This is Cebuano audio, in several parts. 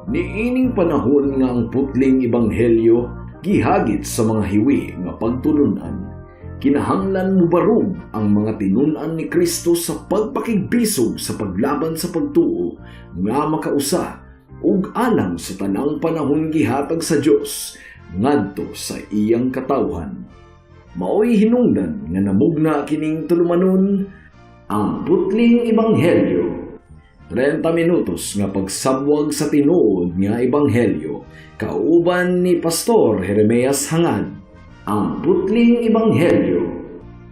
Niining panahon nga ang putling ebanghelyo gihagit sa mga hiwi nga pagtulunan, kinahanglan mubarog ang mga tinun-an ni Kristo sa pagpakigbisog sa paglaban sa pagtuo nga makausa ug alang sa tanang panahon gihatag sa Dios ngadto sa iyang katawhan. Maoy hinungdan nga namugna kining tulumanon, Ang Putling Ebanghelyo. 30 minutos nga pagsabwag sa tinuod nga ebanghelyo kauban ni Pastor Jeremias Hangad. Ang Putling Ebanghelyo.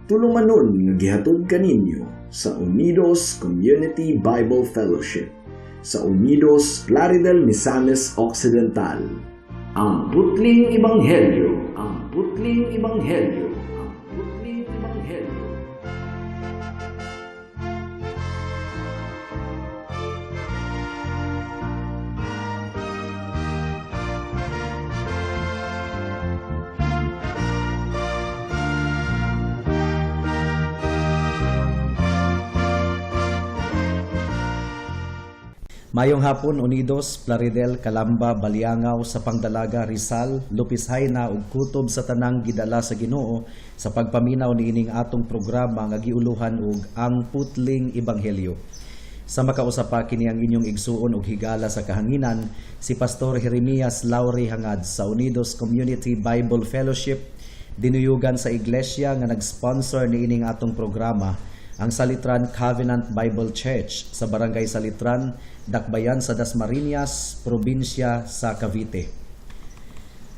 Tulumanon nga gihatod kaninyo sa Unidos Community Bible Fellowship sa Unidos, Plaridel, Misamis Occidental. Ang Putling Ebanghelyo. Ang Putling Ebanghelyo. Ang Putling Ebanghelyo. Mayong hapon, Unidos, Plaridel, Calamba, Baliangaw, sa Pangdalaga, Rizal, Lupis Hayna ug kutob sa tanang gidala sa Ginoo sa pagpaminaw niining atong programa nga giuluhan og Ang Putling Ebanghelyo. Sa makausa pa, kini ang inyong igsuon ug higala sa kahanginan, si Pastor Jeremias Lauri Hangad sa Unidos Community Bible Fellowship, dinuyugan sa iglesia nga nag-sponsor niining atong programa, ang Salitran Covenant Bible Church sa Barangay Salitran, Dakbayan sa Dasmariñas, probinsya sa Cavite.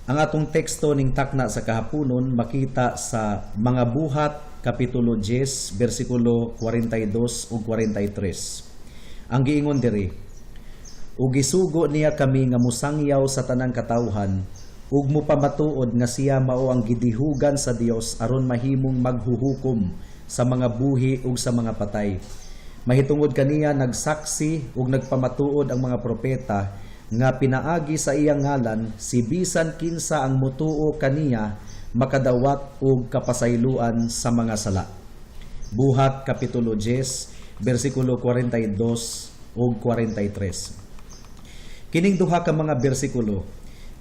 Ang atong teksto ning takna sa kahaponon makita sa Mga Buhat kapitulo 10 bersikulo 42 ug 43. Ang giingon diri, "Ug gisugo niya kami nga musangyaw sa tanang katawhan ug mupamatuod nga siya mao ang gidihugan sa Dios aron mahimong maghuhukom sa mga buhi ug sa mga patay. Mahitungod kaniya nagsaksi ug nagpamatuod ang mga propeta nga pinaagi sa iyang ngalan si bisan kinsa ang mutuo kaniya makadawat og kapasayloan sa mga sala." Buhat kapitulo 10 bersikulo 42 ug 43. Kining duha ka mga bersikulo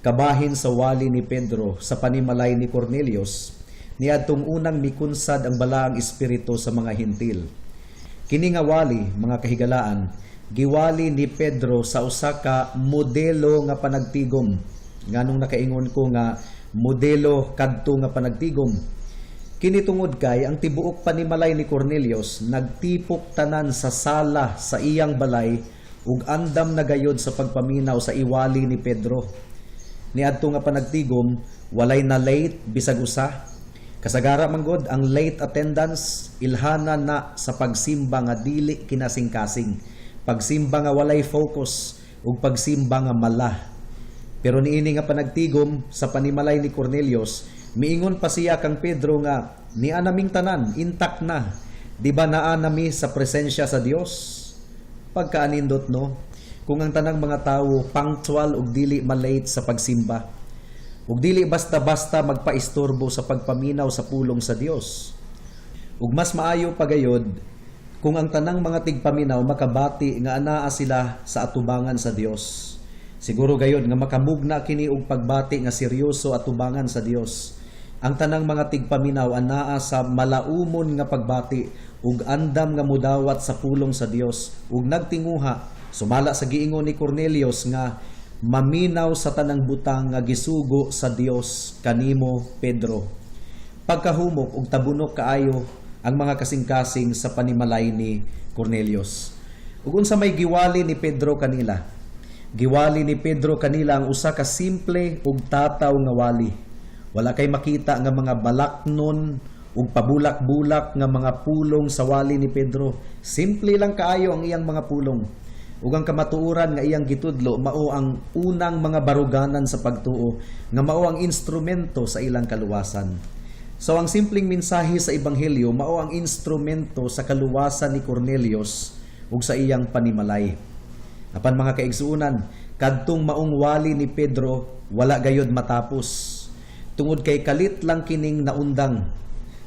kabahin sa wali ni Pedro sa panimalay ni Cornelius niadtong unang mikunsad ang Balaang Espiritu sa mga Hintil. Kini nga wali, mga kahigalaan, giwali ni Pedro sa usa ka modelo nga panagtigom. Nganong nakaingon ko nga modelo kadto nga panagtigom? Kini tungod kay ang tibuok panimalay ni Cornelius nagtipok tanan sa sala sa iyang balay ug andam na gayod sa pagpaminaw sa iwali ni Pedro. Niadto nga panagtigom, walay na late bisag usa. Kasagara man gud ang late attendance ilhana na sa pagsimba nga dili kinasingkasing, pagsimba nga walay focus ug pagsimba nga mala. Pero niini nga panagtigom sa panimalay ni Cornelius, miingon pa siya kang Pedro nga niya naming tanan intact na. Di ba naa nami sa presensya sa Dios? Pagkaanindot, no? Kung ang tanang mga tawo punctual ug dili malate sa pagsimba, ug dili basta-basta magpaistorbo sa pagpaminaw sa pulong sa Dios. Ug mas maayo pagayod kung ang tanang mga tigpaminaw makabati nga anaa sila sa atubangan sa Dios. Siguro gayod nga makamugna kini og pagbati nga seryoso atubangan sa Dios. Ang tanang mga tigpaminaw anaa sa malaumon nga pagbati ug andam nga mudawat sa pulong sa Dios ug nagtinguha sumala sa giingon ni Cornelius nga maminaw sa tanang butang nga gisugo sa Dios kanimo, Pedro. Pagkahumok ug tabunok kaayo ang mga kasing-kasing sa panimalay ni Cornelius. Ug unsa may giwali ni Pedro kanila? Giwali ni Pedro kanila ang usa ka simple ug tataw nga wali. Wala kay makita nga mga balaknon ug pabulak-bulak nga mga pulong sa wali ni Pedro. Simple lang kaayo ang iyang mga pulong. Ug ang kamatuoran nga iyang gitudlo mao ang unang mga baruganan sa pagtuo nga mao ang instrumento sa ilang kaluwasan. So ang simpleng mensahe sa ebanghelyo mao ang instrumento sa kaluwasan ni Cornelius ug sa iyang panimalay. Apan, mga kaigsuonan, kadtong maong wali ni Pedro wala gayod matapos. Tungod kay kalit lang kining naundang.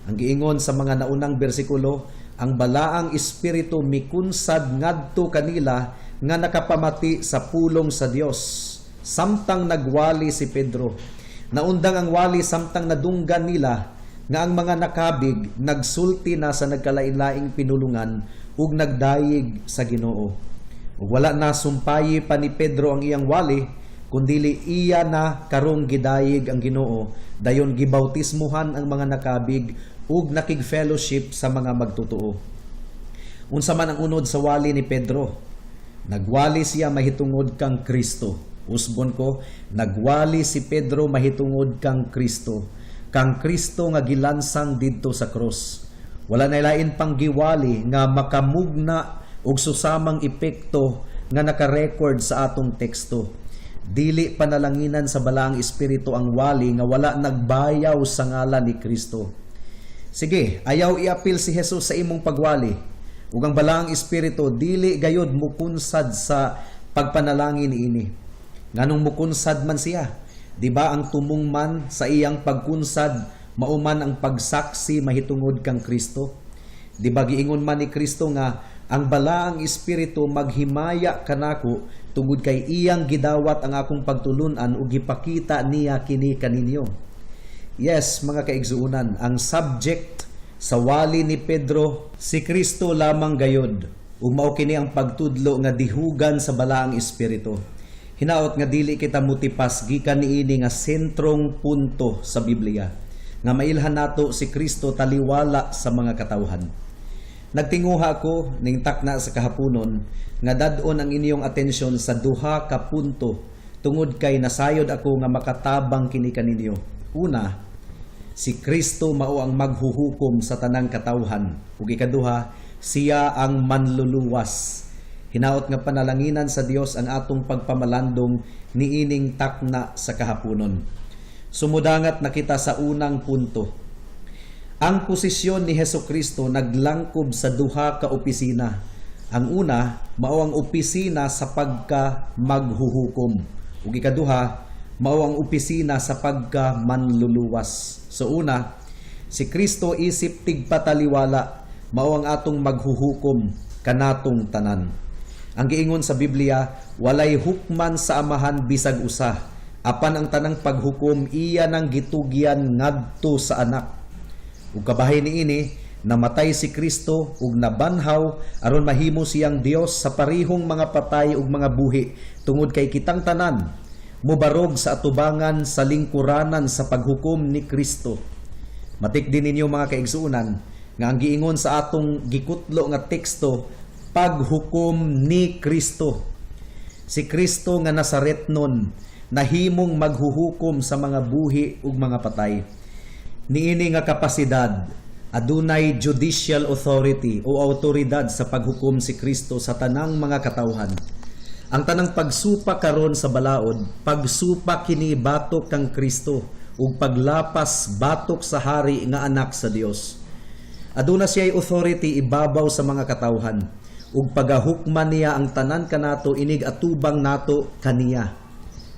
Ang giingon sa mga naunang bersikulo, ang Balaang Espiritu mikunsad ngadto kanila nga nakapamati sa pulong sa Dios samtang nagwali si Pedro. Naundang ang wali samtang nadunggan nila nga ang mga nakabig nagsulti na sa nagkalain-laing pinulungan ug nagdayeg sa Ginoo. Ug wala na sumpayi pa ni Pedro ang iyang wali, kundili iya na karong gidayeg ang Ginoo, dayon gibautismuhan ang mga nakabig ug nakig-fellowship sa mga magtotoo. Unsa man ang unod sa wali ni Pedro? Nagwali siya mahitungod kang Kristo. Usbon ko, nagwali si Pedro mahitungod kang Kristo. Kang Kristo nga gilansang didto sa krus. Wala na lain pang giwali nga makamugna og susamang epekto nga naka-record sa atong teksto. Dili panalanginan sa Balaang Espiritu ang wali nga wala nagbayaw sa ngalan ni Kristo. Sige, ayaw iapil si Jesus sa imong pagwali. Ug ang Balaang Espiritu dili gayod mukunsad sa pagpanalangin niini. Nganong mukunsad man siya? Di ba ang tumong man sa iyang pagkunsad mao man ang pagsaksi mahitungod kang Kristo? Di ba giingon man ni Kristo nga ang Balaang Espiritu maghimaya kanako tungod kay iyang gidawat ang akong pagtulun-an ug gipakita niya kini kaninyo? Yes, mga kaigsuonan, ang subject sa wali ni Pedro si Kristo lamang gayod, ug mao kini ang pagtudlo nga dihugan sa Balaang Espiritu. Hinaot nga dili kita mutipas gikan niini nga sentrong punto sa Biblia nga mailhan nato si Kristo taliwala sa mga katawhan. Nagtinguha ko ning takna sa kahaponon nga dad-on ang inyong atensyon sa duha ka punto tungod kay nasayod ako nga makatabang kini kaninyo. Una, si Kristo mao ang maghuhukom sa tanang katawhan, ug ikaduha, siya ang manluluwas. Hinaot nga panalanginan sa Dios ang atong pagpamalandong niining takna sa kahaponon. Sumudangat na kita sa unang punto. Ang posisyon ni Heso Kristo naglangkob sa duha ka opisina. Ang una, mao ang opisina sa pagka maghuhukom. Ug ikaduha, mao ang opisina sa pagka manluluwas. So una, si Kristo isip tigpataliwala, mao ang atong maghuhukom kanatong tanan. Ang giingon sa Biblia, walay hukman sa Amahan bisag usa, apan ang tanang paghukom iya nang gitugyan ngadto sa Anak. Ug kabahin niini, namatay si Kristo ug nabanhaw aron mahimo siyang Dios sa parihong mga patay ug mga buhi, tungod kay kitang tanan mobarog sa atubangan sa lingkuranan sa paghukom ni Kristo. Matik din ninyo, mga kaigsuonan, nga ang giingon sa atong gikutlo nga teksto, paghukom ni Kristo. Si Kristo nga Nazaretnon nahimong maghuhukom sa mga buhi ug mga patay. Niini nga kapasidad, adunay judicial authority o autoridad sa paghukom si Kristo sa tanang mga katawhan. Ang tanang pagsupa karon sa balaod, pagsupa kini batok kang Kristo ug paglapas batok sa hari nga anak sa Dios. Aduna siya authority ibabaw sa mga katawhan ug pagahukman niya ang tanan kanato inig atubang nato kaniya.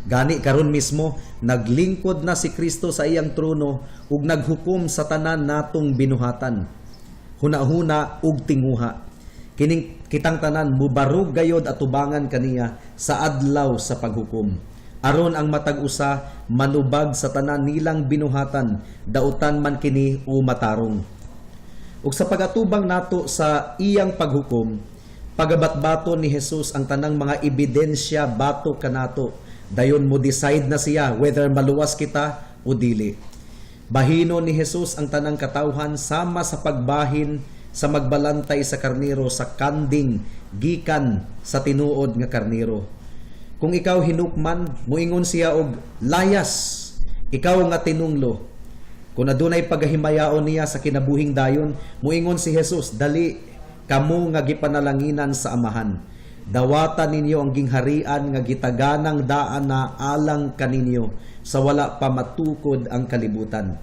Gani karon mismo naglingkod na si Kristo sa iyang trono ug naghukom sa tanan natong binuhatan. Hunahuna ug tinguha. Kining kitang tanan mubarog gayod atubangan kaniya sa adlaw sa paghukom. Aron ang matag usa manubag sa tanan nilang binuhatan, dautan man kini o matarong. Ug sa pagatubang nato sa iyang paghukom, pagabatbaton ni Jesus ang tanang mga ebidensya batok kanato. Dayon mo decide na siya whether maluwas kita o dili. Bahinon ni Jesus ang tanang katawhan sama sa pagbahin sa magbalantay sa karnero sa kanding gikan sa tinuod nga karnero. Kung ikaw hinukman, muingon siya og layas, ikaw nga tinunglo. Kung adunay pagahimayaon niya sa kinabuhing dayon, muingon si Jesus, "Dali kamo nga gipanalanginan sa Amahan. Dawatan ninyo ang gingharian nga gitaganang daan na alang kaninyo sa wala pa matukod ang kalibutan."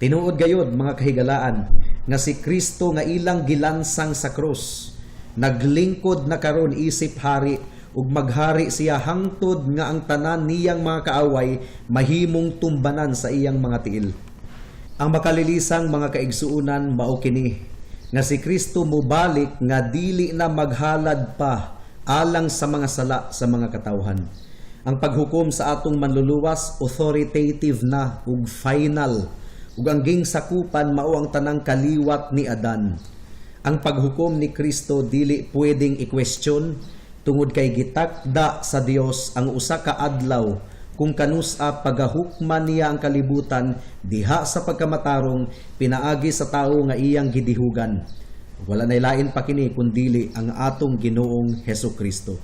Tinuod gayod, mga kahigalaan, nga si Kristo nga ilang gilansang sa krus naglingkod na karon isip hari, ug maghari siya hangtod nga ang tanan niyang mga kaaway mahimong tumbanan sa iyang mga tiil. Ang makalilisang, mga kaigsuonan, mao kini nga si Kristo mobalik nga dili na maghalad pa alang sa mga sala sa mga katawhan. Ang paghukom sa atong Manluluwas authoritative na ug final, ug ang ging sakupan mao ang tanang kaliwat ni Adan. Ang paghukom ni Kristo dili pwedeng i-question tungod kay gitakda sa Dios ang usa ka adlaw kung kanusa pagahukman niya ang kalibutan diha sa pagkamatarong pinaagi sa tawo nga iyang gidihugan. Wala nay lain pa kini kundili ang atong Ginoong Heso Kristo.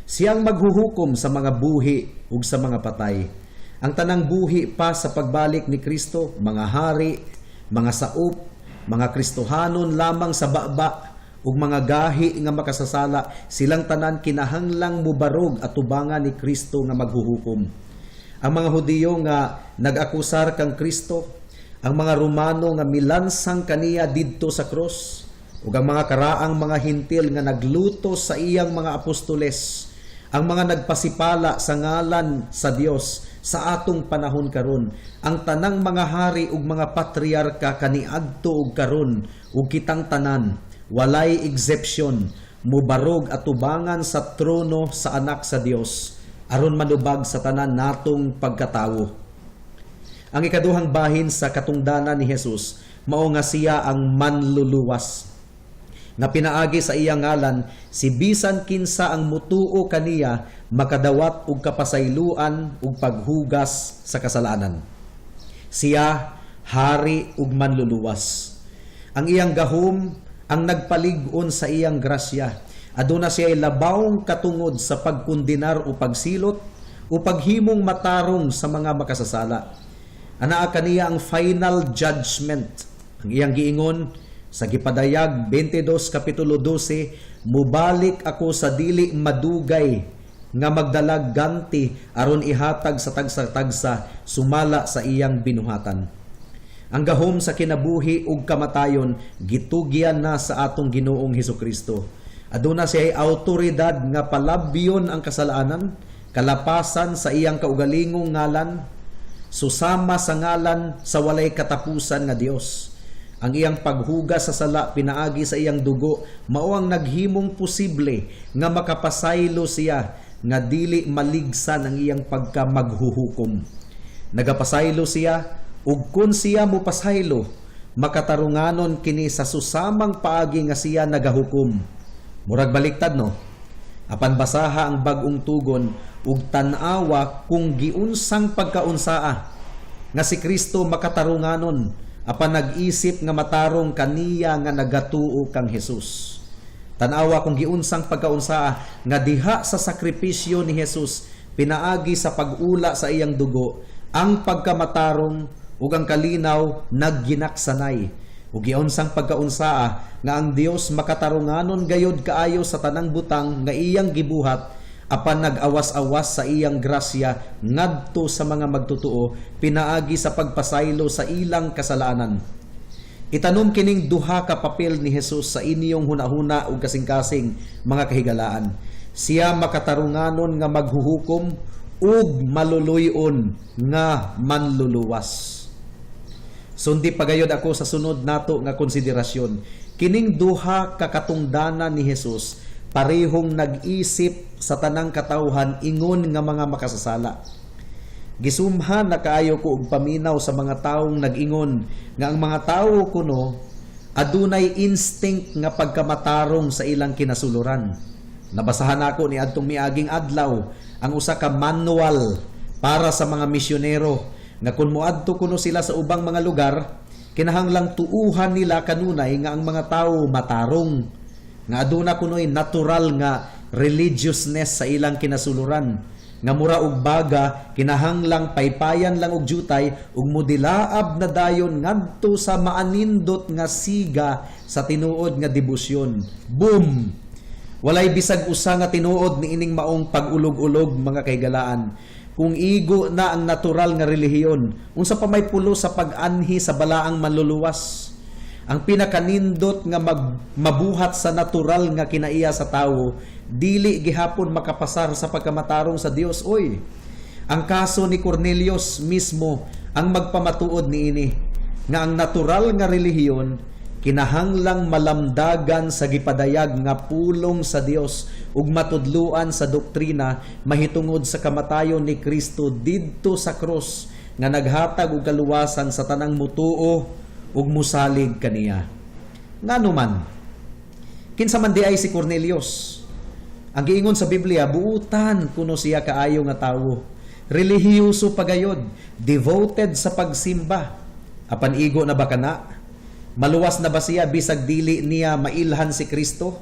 Siyang maghuhukom sa mga buhi ug sa mga patay. Ang tanang buhi pa sa pagbalik ni Kristo, mga hari, mga saup, mga Kristohanon lamang sa baba ug mga gahi nga makasasala, silang tanan kinahanglang mubarog at tubangan ni Kristo nga maghuhukom. Ang mga Hudiyo nga nag-akusar kang Kristo, ang mga Romano nga milansang kaniya didto sa krus, ug ang mga karaang mga Hintil nga naglutos sa iyang mga apostoles, ang mga nagpasipala sa ngalan sa Dios sa atong panahon karon, ang tanang mga hari ug mga patriarka kaniadto ug karon, ug kitang tanan, walay exception, mubarog at tubangan sa trono sa Anak sa Dios aron manubag sa tanan natong pagkatawo. Ang ikaduhang bahin sa katungdanan ni Jesus mao nga siya ang Manluluwas nga pinaagi sa iyang ngalan, si bisan kinsa ang mutuo kaniya makadawat og kapasayloan ug paghugas sa kasalanan. Siya hari ug Manluluwas. Ang iyang gahom ang nagpalig-on sa iyang grasya. Aduna siya labawng katungod sa pagkundinar o pagsilot o paghimong matarong sa mga makasasala. Anaa kaniya ang final judgment. Ang iyang giingon sa Gipadayag 22 kapitulo 12, "Mubalik ako sa dili madugay nga magdalag ganti aron ihatag sa tagsa-tagsa sumala sa iyang binuhatan." Ang gahom sa kinabuhi ug kamatayon gitugyan na sa atong Ginoong Hesukristo. Aduna siya autoridad nga palabyon ang kasalanan, kalapasan sa iyang kaugalingong ngalan, susama sa ngalan sa walay katapusan nga Dios. Ang iyang paghugas sa sala pinaagi sa iyang dugo mao ang naghimong posible nga makapasaylo siya nga dili maligsan ang iyang pagkamaghuhukom. Nagapasaylo siya, ug kun siya mopasaylo, makatarunganon kini sa susamang paagi nga siya nagahukom. Murag baliktad, no? Apan basaha ang Bag-ong Tugon ug tan-awa kung giunsang pagkaunsaa nga si Kristo makatarunganon apan nag-isip nga matarong kaniya nga nagatuo kang Jesus. Tan-awa kung giunsang pagkaunsaa nga diha sa sakripisyo ni Jesus pinaagi sa pag-ula sa iyang dugo, ang pagkamatarong ug ang kalinaw nagginaksanay. Ug giunsang pagkaunsaa nga ang Dios makatarunganon gayod kaayo sa tanang butang nga iyang gibuhat apan nag-awas-awas sa iyang grasya ngadto sa mga magtotoo pinaagi sa pagpasaylo sa ilang kasalanan. Itanom kining duha ka papel ni Jesus sa inyong hunahuna ug kasing-kasing, mga kahigalaan. Siya makatarunganon nga maghuhukom ug maluluy-on nga Manluluwas. Sundi pagayod ako sa sunod nato nga konsiderasyon. Kining duha ka katungdanan ni Jesus parehong nag-isip sa tanang katawhan ingon nga mga makasasala. Gisumhan na kaayo ko og paminaw sa mga taong nag-ingon nga ang mga tawo kuno adunay instinct nga pagkamatarong sa ilang kinasuluran. Nabasahan nako ni adtong miaging adlaw ang usa ka manual para sa mga misyonero nga kung moadto kuno sila sa ubang mga lugar, kinahanglang tuuhan nila kanunay nga ang mga tawo matarong, nga aduna kunoy natural nga religiousness sa ilang kinasuluran, nga mura og baga kinahanglang paypayan lang og jutay ug modilaab na dayon ngadto sa maanindot nga siga sa tinuod nga debosyon. Boom! Walay bisag usa nga tinuod niining maong pag-ulog-ulog, mga kahigalaan. Kung igo na ang natural nga relihiyon, unsa pa may pulos sa pag-anhi sa Balaang Manluluwas? Ang pinakanindot nga mabuhat sa natural nga kinaiya sa tawo, dili gihapon makapasar sa pagkamatarong sa Dios, oy. Ang kaso ni Cornelius mismo ang magpamatuod niini nga ang natural nga relihiyon Kinahanglang malamdagan sa gipadayag nga pulong sa Dios ug matudluan sa doktrina mahitungod sa kamatayon ni Kristo didto sa krus nga naghatag og kaluwasan sa tanang mutuo ug musalig kaniya. Ngano man? Kinsa man diay si Cornelius? Ang giingon sa Biblia, buutan kuno siya kaayo nga tawo. Relihiyoso pagayod, devoted sa pagsimba. Apan igo na ba kana? Maluwas na ba siya bisag dili niya mailhan si Kristo?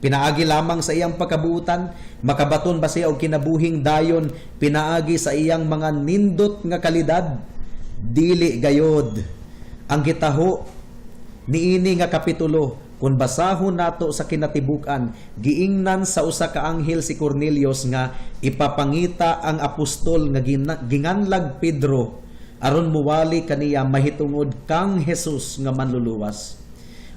Pinaagi lamang sa iyang pagkabuutan, makabaton ba siya og kinabuhing dayon pinaagi sa iyang mga nindot nga kalidad? Dili gayod. Ang gitaho niini nga kapitulo, kung basahon nato sa kinatibuk-an, giingnan sa usa ka anghel si Cornelius nga ipapangita ang apostol nga ginganlag Pedro aron muwali kaniya mahitungod kang Jesus nga Manluluwas.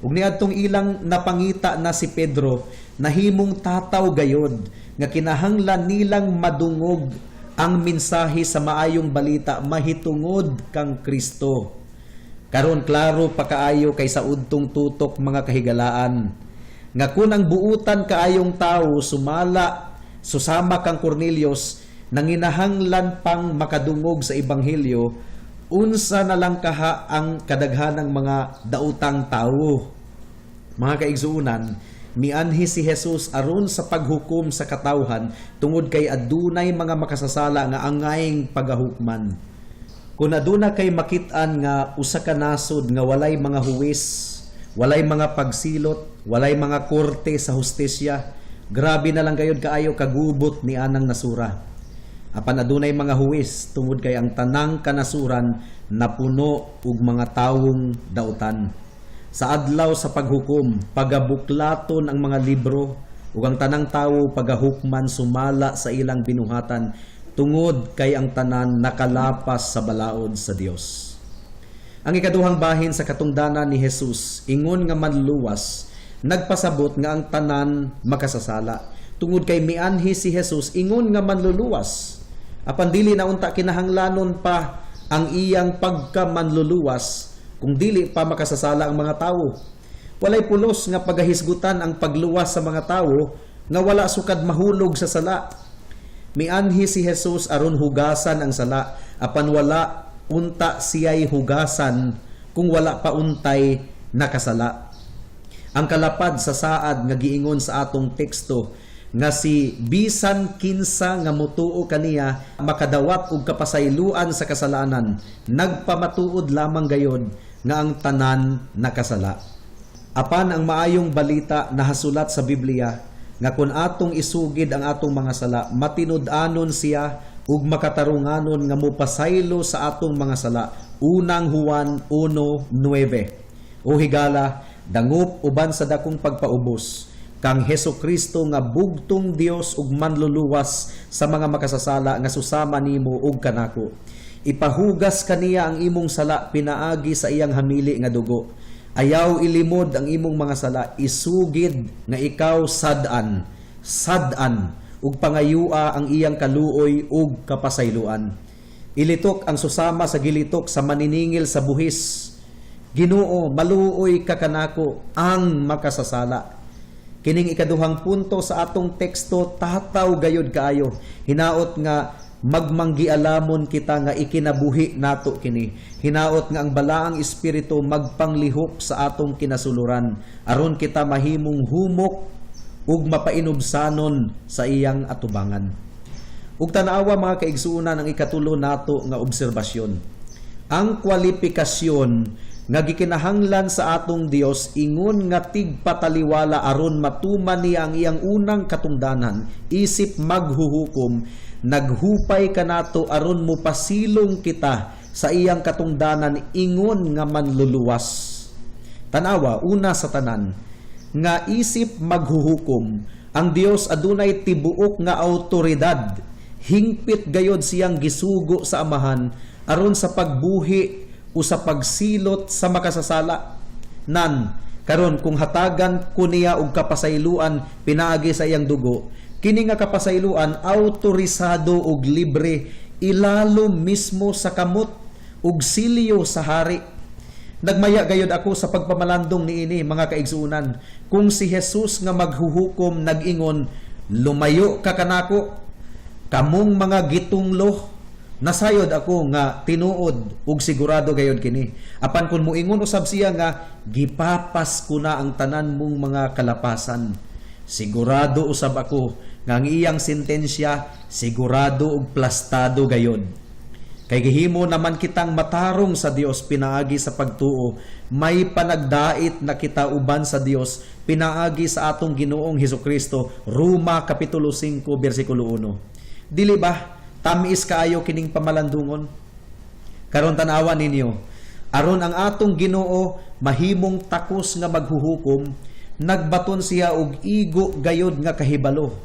Ug niadtong ilang napangita na si Pedro, nahimong tataw gayod nga kinahanglan nilang madungog ang mensahe sa maayong balita mahitungod kang Kristo. Karon klaro pa kaayo kay sa udtong tutok, mga kahigalaan, nga kun ang buutan kaayong tawo sumala susama kang Cornelius nanginahanglan pang makadungog sa ebanghelyo, unsa na lang kaha ang kadaghanang mga daotang tawo? Mga kaigsuonan, mianhi si Jesus aron sa paghukom sa katawhan tungod kay adunay mga makasasala nga angayng pagahukman. Kung aduna kay makit-an nga usa ka nasod nga walay mga huwis, walay mga pagsilot, walay mga korte sa hustisya, grabe na lang gayod kaayo kagubot ni anang nasura. Apan adunay mga huwis tungod kay ang tanang kanasuran napuno og mga tawong dautan. Sa adlaw sa paghukom, pagabuklaton ang mga libro ug ang tanang tawo pagahukman sumala sa ilang binuhatan tungod kay ang tanan nakalapas sa balaod sa Dios. Ang ikaduhang bahin sa katungdanan ni Jesus ingon nga Manluluwas nagpasabot nga ang tanan makasasala tungod kay mianhi si Jesus ingon nga Manluluwas. Apan dili na unta kinahanglanon pa ang iyang pagkamanluluwas kung dili pa makasasala ang mga tawo. Walay pulos nga pagahisgutan ang pagluwas sa mga tawo nga wala sukad mahulog sa sala. Mianhi si Jesus aron hugasan ang sala, apan wala unta siya'y hugasan kung wala pa untay nakasala. Ang kalapad sa saad nga giingon sa atong teksto nga si bisan kinsa nga mutuo kaniya makadawat og kapasayloan sa kasalanan, nagpamatuod lamang gayod nga ang tanan nakasala. Apan ang maayong balita nahasulat sa Biblia nga kung atong isugid ang atong mga sala, matinud-anon siya ug makatarunganon nga mopasaylo sa atong mga sala. Unang Juan 1:9. O higala, dangop uban sa dakong pagpaubos kang Heso Kristo nga bugtong Dios ug Manluluwas sa mga makasasala nga susama nimo ug kanako. Ipahugas kaniya ang imong sala pinaagi sa iyang hamili nga dugo. Ayaw ilimod ang imong mga sala, isugid nga ikaw sad-an, sad-an ug pangayua ang iyang kaluoy ug kapasayloan. Ilitok ang susama sa gilitok sa maniningil sa buhis. Ginoo, maluoy ka kanako ang makasasala. Kining ikaduhang punto sa atong teksto tataw gayod kaayo. Hinaot nga magmanggialamon kita nga ikinabuhi nato kini. Hinaot nga ang Balaang Espiritu magpanglihok sa atong kinasuluran aron kita mahimong humok ug mapainubsanon sa iyang atubangan. Ug tan-awa, mga kaigsuonan, ang ikatulo nato nga obserbasyon. Ang kwalifikasyon nga gikinahanglan sa atong Dios ingon nga tigpataliwala aron matuman niya ang iyang unang katungdanan isip maghuhukom, naghupay kanato aron mopasilong kita sa iyang katungdanan ingon nga Manluluwas. Tanawa, una sa tanan, nga isip maghuhukom, ang Dios adunay tibuok nga autoridad. Hingpit gayod siyang gisugo sa Amahan aron sa pagbuhi o sa pagsilot sa makasasala. Nan, karon kung hatagan ko niya og kapasayloan pinaagi sa iyang dugo, kini nga kapasayloan autorisado og libre, ilalo mismo sa kamot ug silyo sa hari. Nagmaya gayod ako sa pagpamalandong niini, mga kaigsuonan. Kung si Jesus nga maghuhukom nag-ingon, "Lumayo ka kanako, kamong mga gitunglo," nasayod ako nga tinuod ug sigurado gayod kini. Apan kung muingon usab siya nga, "Gipapas ko na ang tanan mong mga kalapasan," sigurado usab ako nga ang iyang sentensya sigurado ug plastado gayod. Kay gihimo naman kitang matarong sa Dios pinaagi sa pagtuo, may panagdait na kita uban sa Dios pinaagi sa atong Ginoong Hesukristo. Roma kapitulo 5 bersikulo 1. Dili ba tamis kaayo kining pamalandungon? Karon tan-awa ninyo, aron ang atong Ginoo mahimong takos nga maghuhukom, nagbaton siya og igo gayod nga kahibalo.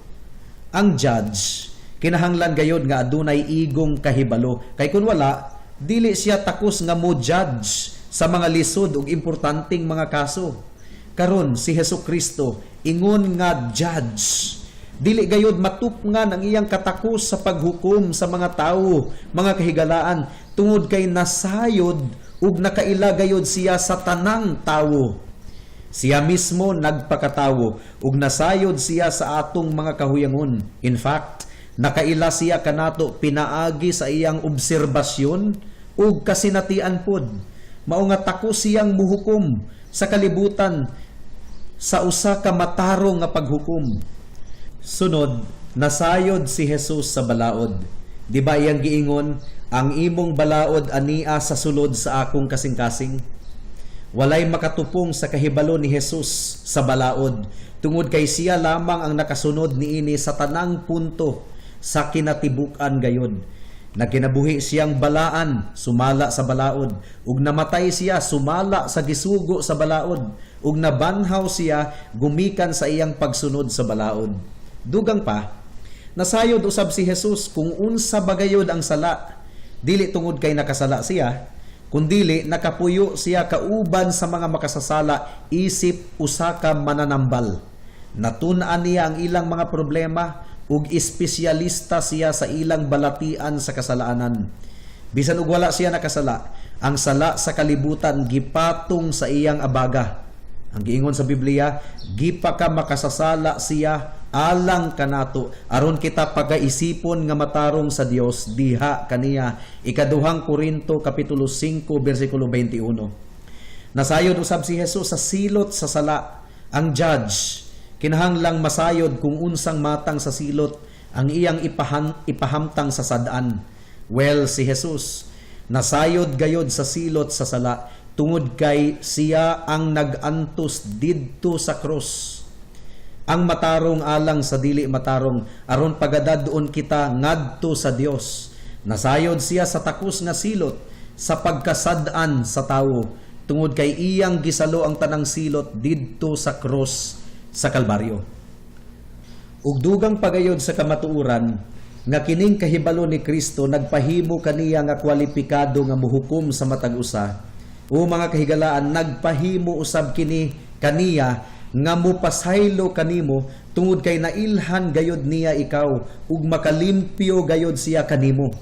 Ang judge kinahanglan gayod nga adunay igong kahibalo, kay kun wala, dili siya takos nga mo judge sa mga lisod ug importanteng mga kaso. Karon si Hesus Kristo ingon nga judge, dili gayod matupngan ang iyang katakos sa paghukom sa mga tawo, mga kahigalaan, tungod kay nasayod ug nakaila gayod siya sa tanang tawo. Siya mismo nagpakatawo ug nasayod siya sa atong mga kahuyangon. In fact, nakaila siya kanato pinaagi sa iyang obserbasyon ug kasinatian pod. Mao nga takos siyang muhukom sa kalibutan sa usa ka matarong nga paghukom. Sunod, nasayod si Jesus sa balaod. Di ba iyang giingon, "Ang imong balaod ania sa sulod sa akong kasing-kasing"? Walay makatupong sa kahibalo ni Jesus sa balaod tungod kay siya lamang ang nakasunod niini sa tanang punto sa kinatibuk-an gayod. Nagkinabuhi siyang balaan sumala sa balaod, ug namatay siya sumala sa gisugo sa balaod, ug nabanhaw siya gumikan sa iyang pagsunod sa balaod. Dugang pa, nasayod usab si Jesus kung unsa bagayod ang sala. Dili tungod kay nakasala siya, kundili nakapuyo siya kauban sa mga makasasala isip usa ka mananambal. Natun-an niya ang ilang mga problema ug espesyalista siya sa ilang balatian sa kasalanan. Bisan og wala siya nakasala, ang sala sa kalibutan gipatong sa iyang abaga. Ang giingon sa Biblia, gipaka makasasala siya alang kanato aron kita pagaisipon nga matarong sa Dios diha kaniya. Ikaduhang Korinto kapitulo 5 bersikulo 21. Nasayod usab si Jesus sa silot sa sala. Ang judge kinahanglang masayod kung unsang matang sa silot ang iyang ipahamtang sa sad-an. Well, si Jesus nasayod gayod sa silot sa sala tungod kay siya ang nag-antos didto sa krus. Ang matarong alang sa dili matarong aron pagadad-on kita ngadto sa Dios. Nasayod siya sa takos nga silot sa pagkasad-an sa tawo tungod kay iyang gisalo ang tanang silot didto sa krus sa Kalbaryo. Ug dugang pagayod sa kamatuoran nga kining kahibalo ni Kristo nagpahimo kaniya nga kwalipikado nga muhukom sa matag usa. O mga kahigalaan, nagpahimo usab kini kaniya nga mupasaylo kanimo tungod kay nailhan gayod niya ikaw ug makalimpyo gayod siya kanimo.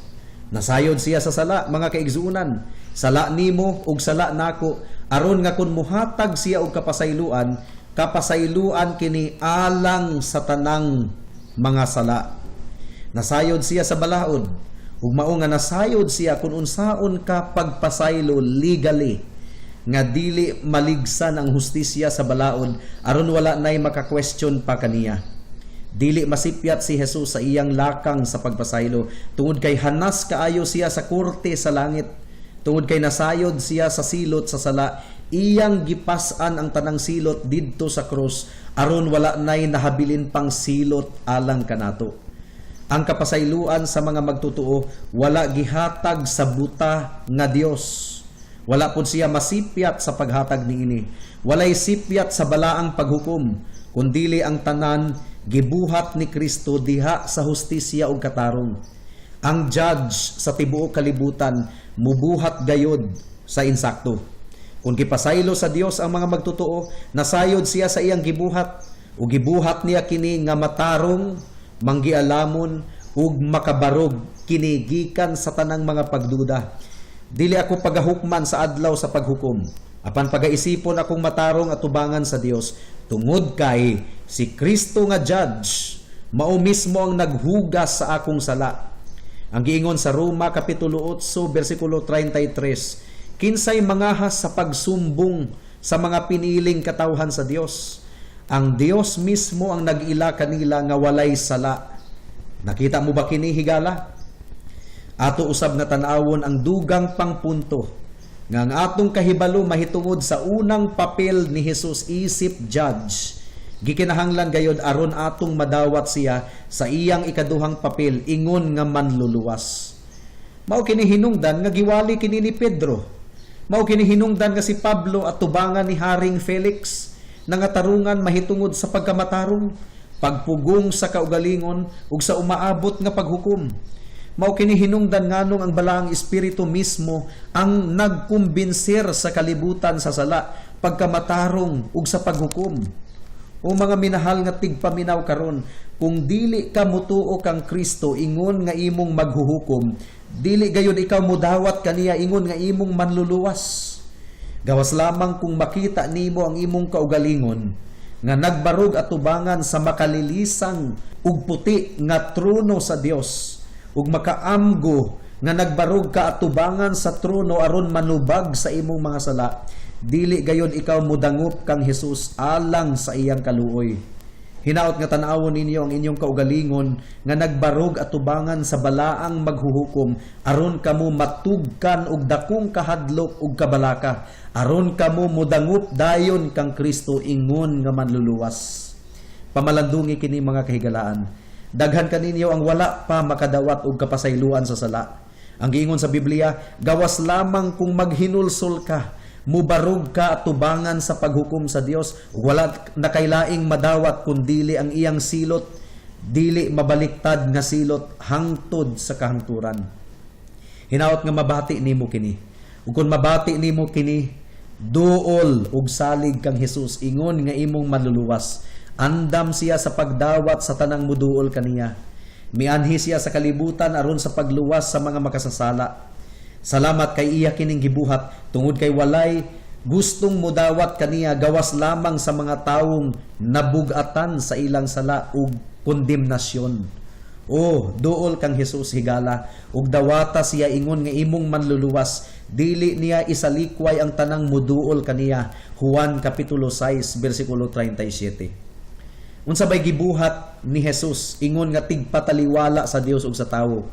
Nasayod siya sa sala, mga kaigsuonan. Sala nimo ug sala nako, aron nga kun muhatag siya og kapasayloan, kapasayloan kini alang sa tanang mga sala. Nasayod siya sa balaod ug mao nga nasayod siya kung unsaon ka pagpasaylo legally nga dili maligsan ang hustisya sa balaod aron wala nay maka-question pa kaniya. Dili masipyat si Jesus sa iyang lakang sa pagpasaylo tungod kay hanas kaayo siya sa korte sa langit. Tungod kay nasayod siya sa silot sa sala, iyang gipas-an ang tanang silot didto sa krus aron wala nay nahabilin pang silot alang kanato. Ang kapasayloan sa mga magtotoo wala gihatag sa buta nga Dios. Wala pud siya masipyat sa paghatag niini. Walay sipyat sa balaang paghukom, kundili ang tanan gibuhat ni Kristo diha sa hustisya ug katarong. Ang judge sa tibuok kalibutan mubuhat gayod sa insakto. Kung gipasaylo sa Dios ang mga magtotoo, nasayod siya sa iyang gibuhat ug gibuhat niya kini nga matarong, manggialamon ug makabarog kini gikan sa tanang mga pagduda. Dili ako pagahukman sa adlaw sa paghukom. Apan pagaisipon akong matarong atubangan sa Dios tungod kay si Kristo nga judge mao mismo ang naghugas sa akong sala. Ang giingon sa Roma kapitulo 8 bersikulo 33, kinsay mangahas sa pagsumbong sa mga piniling katawhan sa Dios? Ang Dios mismo ang nag-ila kanila nga walay sala. Nakita mo ba kini, higala? Ato usab nga tan-awon ang dugang pang punto nga ang atong kahibalo mahitungod sa unang papel ni Jesus isip judge gikinahanglan gayod aron atong madawat siya sa iyang ikaduhang papel ingon nga manluluwas. Mao kini hinungdan nga giwali kini ni Pedro. Mao kini hinungdan nga si Pablo atubangan ni Haring Felix nangatarungan mahitungod sa pagkamatarong, pagpugong sa kaugalingon ug sa umaabot nga paghukom. Mao kini hinungdan nganong ang Balaang Espiritu mismo ang nagkumbinser sa kalibutan sa sala, pagkamatarong ug sa paghukom. O mga minahal nga tigpaminaw karon, kung dili ka mutuo kang Kristo ingon nga imong maghuhukom, dili gayud ikaw mudawat kaniya ingon nga imong manluluwas. Gawas lamang kung makita nimo ang imong kaugalingon nga nagbarog atubangan sa makalilisang ug puti nga trono sa Dios ug makaamgo nga nagbarog ka atubangan sa trono aron manubag sa imong mga sala, dili gayud ikaw mudangop kang Hesus alang sa iyang kaluoy. Hinaot nga tan-awon ninyo ang inyong kaugalingon nga nagbarog atubangan sa balaang maghuhukom aron kamo matugkan og dakong kahadlok ug kabalaka, aron kamo modangup dayon kang Kristo ingon nga manluluwas. Pamalandungi kini, mga kahigalaan. Daghan kaninyo ang wala pa makadawat og kapasayloan sa sala. Ang giingon sa Biblia, gawas lamang kung maghinulsol ka, mubarog ka atubangan sa paghukom sa Dios ug wala na kay laing madawat kun dili ang iyang silot, dili mabaliktad nga silot hangtod sa kahangturan. Hinaot nga mabati nimo kini. Ug kung mabati nimo kini, duol ug salig kang Hesus ingon nga imong manluluwas. Andam siya sa pagdawat sa tanang muduol kaniya. Mianhi siya sa kalibutan aron sa pagluwas sa mga makasasala. Salamat kay iya kining gibuhat tungod kay walay gustong mudawat kaniya gawas lamang sa mga tawong nabugatan sa ilang sala ug kondemnasyon. O, duol kang Hesus, higala, ug dawata siya ingon nga imong manluluwas. Dili niya isalikway ang tanang muduol kaniya. Juan kapitulo 6 bersikulo 37. Unsa bay gibuhat ni Jesus ingon nga tigpataliwala sa Dios ug sa tawo?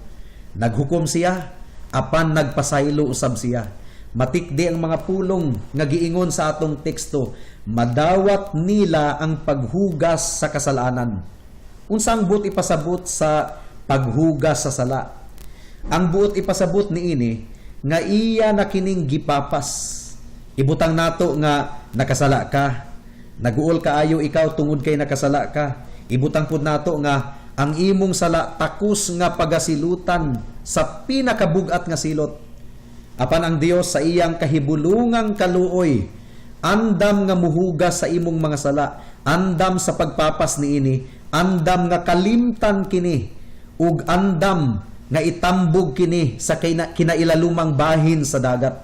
Naghukom siya apan nagpasaylo usab siya. Matikdi ang mga pulong nga giingon sa atong teksto, madawat nila ang paghugas sa kasalanan. Unsa ang buot ipasabot sa paghugas sa sala? Ang buot ipasabot niini nga iya na kining gipapas. Ibutang nato nga nakasala ka. Naguol kaayo ikaw tungod kay nakasala ka. Ibutang pud nato nga ang imong sala takos nga pagasilutan sa pinakabugat nga silot. Apan ang Dios sa iyang kahibulungang kaluoy andam nga muhugas sa imong mga sala, andam sa pagpapas niini, andam nga kalimtan kini, ug andam nga itambog kini sa kinailalumang bahin sa dagat.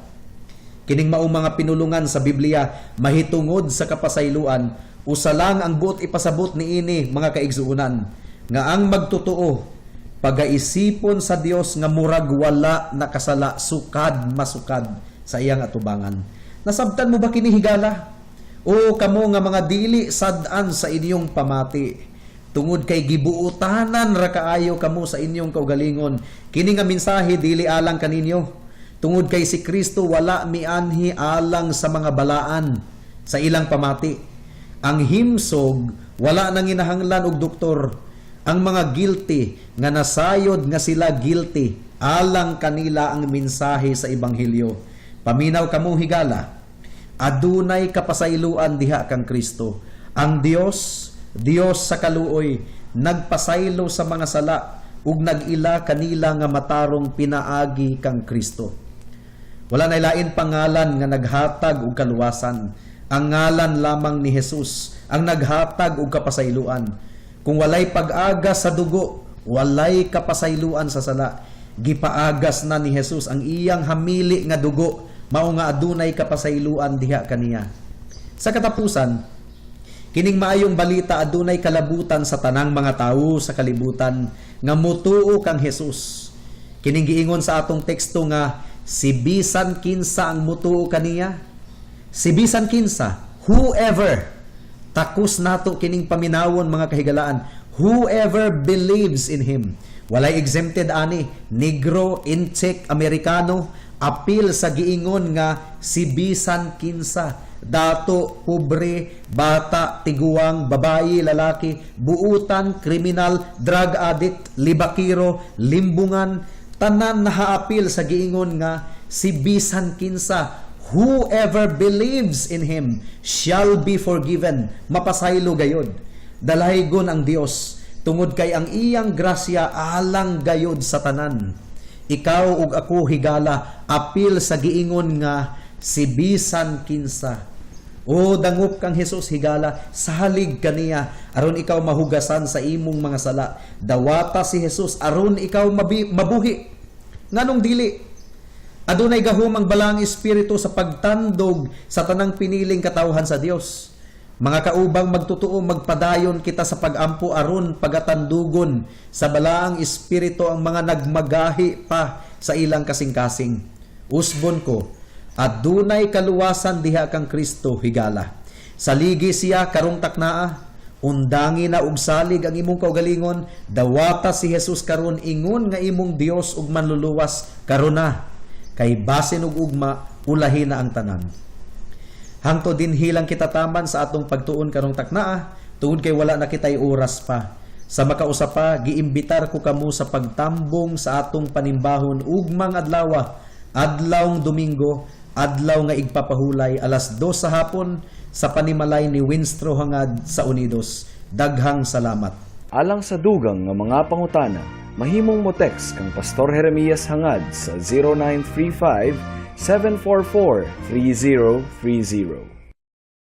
Kining mao mga pinulungan sa Biblia mahitungod sa kapasayloan, usa lang ang buot ipasabot niini, mga kaigsuonan, nga ang magtotoo pagaisipon sa Dios nga murag wala nakasala sukad masukad sa iyang atubangan. Nasabtan mo ba kini, higala? O kamo nga mga dili sad-an sa inyong pamati, tungod kay gibuotanan ra kaayo kamo sa inyong kaugalingon. Kini nga mensahe dili alang kaninyo. Tungod kay si Kristo wala mianhi alang sa mga balaan sa ilang pamati. Ang himsog wala nang ginahanglan og doktor. Ang mga guilty nga nasayod nga sila guilty, alang kanila ang mensahe sa ebanghelyo. Paminaw kamo, higala. Adunay kapasayloan diha kang Kristo. Ang Dios, Dios sa kaluoy, nagpasaylo sa mga sala ug nag-ila kanila nga matarong pinaagi kang Kristo. Wala na lain pangalan nga naghatag og kaluwasan. Ang ngalan lamang ni Jesus ang naghatag og kapasayloan. Kung walay pag-agas sa dugo, walay kapasayloan sa sala. Gipaagasan na ni Jesus ang iyang hamili nga dugo Mao nga adunay kapasayloan diha kaniya. Sa katapusan, kining maayong balita adunay kalabutan sa tanang mga tawo sa kalibutan nga mutuo kang Jesus. Kining giingon sa atong teksto nga si bisan kinsa ang mutuo kaniya, si bisan kinsa, whoever, takos nato kining paminawon, mga kahigalaan, whoever believes in Him. Walay exempted ani, Negro, Intsik, Amerikano, apil sa giingon nga si bisan kinsa, dato, pobre, bata, tiguang, babayi, lalaki, buutan, kriminal, drug addict, libakiro, limbungan, tanan nahaapil sa giingon nga si bisan kinsa, whoever believes in Him shall be forgiven. Mapasaylo gayod. Dalaygon ang Dios tungod kay ang iyang grasya alang gayod sa tanan. Ikaw ug ako, higala, apil sa giingon nga si bisan kinsa. O dangop kang Jesus, higala, salig kaniya aron ikaw mahugasan sa imong mga sala. Dawata si Jesus aron ikaw mabuhi. Nganong dili? Adunay gahom ang Balaang Espiritu sa pagtandog sa tanang piniling katawhan sa Dios. Mga kaubang magtutuo, magpadayon kita sa pagampo aron pagatandugon sa Balaang Espiritu ang mga nagmagahi pa sa ilang kasing-kasing. Usbon ko, adunay kaluwasan diha kang Kristo, higala. Saligi siya karong taknaa, undangi na og salig ang imong kaugalingon, dawata si Jesus karon ingon nga imong Dios ug manluluwas karon na. Kay basin og ugma, ulahi na ang tanan. Hangtod dinhi lang kita taman sa atong pagtuon karong taknaa, tungod kay wala na kitay oras pa. Sa makausa pa, giimbitar ko kamo sa pagtambong sa atong panimbahon ugmang adlawa, adlawng Domingo, adlaw nga igpapahulay, 2:00 sa hapon sa panimalay ni Winstro Hangad sa Unidos. Daghang salamat. Alang sa dugang nga mga pangutana, mahimong mo text kang Pastor Jeremias Hangad sa 0935 744 3030.